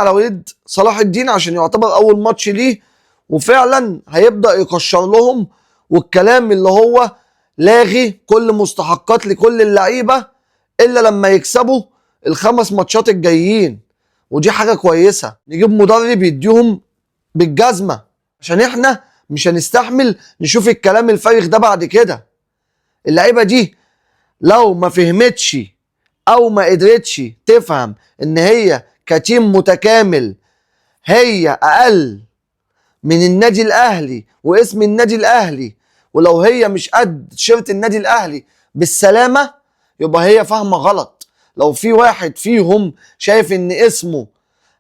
على وليد صلاح الدين عشان يعتبر اول ماتش ليه، وفعلا هيبدأ يقشر لهم، والكلام اللي هو لاغي كل مستحقات لكل اللعيبة الا لما يكسبوا ال5 ماتشات الجايين، ودي حاجة كويسة. نجيب مدرب يديهم بالجزمة عشان احنا مش هنستحمل نشوف الكلام الفارغ ده بعد كده. اللعيبة دي لو ما فهمتش او ما قدرتش تفهم ان هي كتيم متكامل هي اقل من النادي الاهلي واسم النادي الاهلي، ولو هي مش قد تيشيرت النادي الاهلي بالسلامة يبقى هي فاهمة غلط. لو في واحد فيهم شايف ان اسمه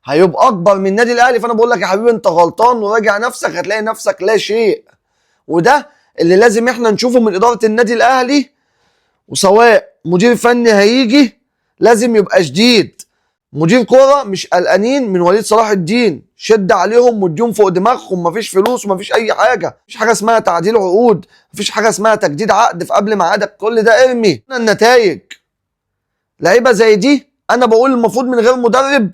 هيبقى اكبر من النادي الاهلي، فانا بقول لك يا حبيبي انت غلطان وراجع نفسك، هتلاقي نفسك لا شيء. وده اللي لازم احنا نشوفه من ادارة النادي الاهلي، وسواء مدير فني هيجي لازم يبقى شديد، مدير كورة مش قلقانين من وليد صلاح الدين، شد عليهم واديهم فوق دماغهم، مفيش فلوس ومفيش اي حاجة، مفيش حاجة اسمها تعديل عقود، مفيش حاجة اسمها تجديد عقد في قبل ميعادك، كل ده ارمي النتائج. لعيبة زي دي انا بقول المفروض من غير مدرب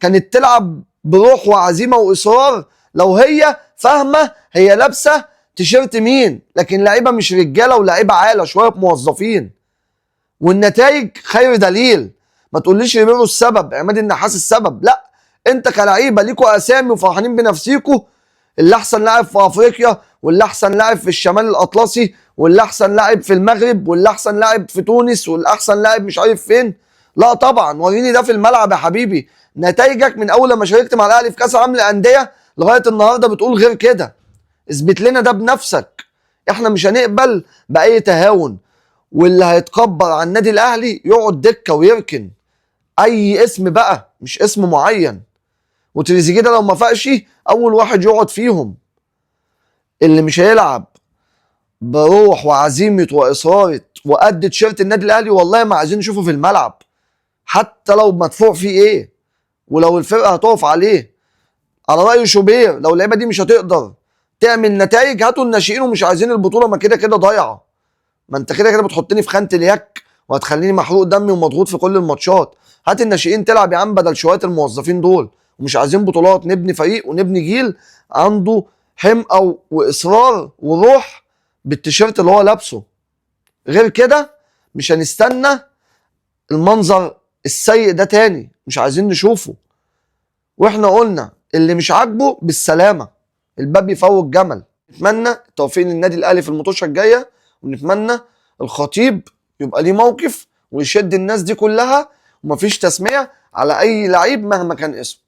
كانت تلعب بروح وعزيمة واصرار، لو هي فاهمه هي لابسه تيشيرت مين، لكن لعيبة مش رجاله ولاعيبه عالة شوية موظفين، والنتائج خير دليل. ما تقوليش ريبيرو السبب، عماد النحاس السبب، لا، انت كلعيبه ليكوا اسامي وفرحانين بنفسيكوا، اللي احسن لاعب في افريقيا، واللي احسن لاعب في الشمال الاطلسي، واللي احسن لاعب في المغرب، واللي احسن لاعب في تونس، واللي احسن لاعب مش عارف فين. لا طبعا، وريني ده في الملعب يا حبيبي. نتائجك من اول ما شاركت مع الاهلي في كاس العالم للاندية لغاية النهارده بتقول غير كده. اثبت لنا ده بنفسك. احنا مش هنقبل باي تهاون، واللي هيتكبر على النادي الاهلي يقعد دكه ويركن اي اسم بقى، مش اسم معين. وتريزيجيه ده لو ما فاقش اول واحد يقعد فيهم. اللي مش هيلعب بروح وعزيمة واصراره وقد تيشيرت النادي الاهلي والله ما عايزين نشوفه في الملعب، حتى لو مدفوع فيه ايه، ولو الفرقة هتقف عليه. على راي شوبير، لو اللعيبة دي مش هتقدر تعمل نتائج هاتوا الناشئين، ومش عايزين البطولة، ما كده كده ضايعة. ما انت كده كده بتحطني في خانه اليك وهتخليني محروق دمي ومضغوط في كل الماتشات. هات الناشئين تلعب يا عم بدل شوية الموظفين دول. ومش عايزين بطولات، نبني فريق ونبني جيل عنده حمقى واصرار وروح بالتيشيرت اللي هو لابسه. غير كده مش هنستنى المنظر السيء ده تاني، مش عايزين نشوفه. واحنا قلنا اللي مش عاجبه بالسلامة، الباب يفوت جمل. نتمنى التوفيق للنادي الاهلي في المطوشه الجاية، ونتمنى الخطيب يبقى ليه موقف ويشد الناس دي كلها، ومفيش تسميه على اي لعيب مهما كان اسمه.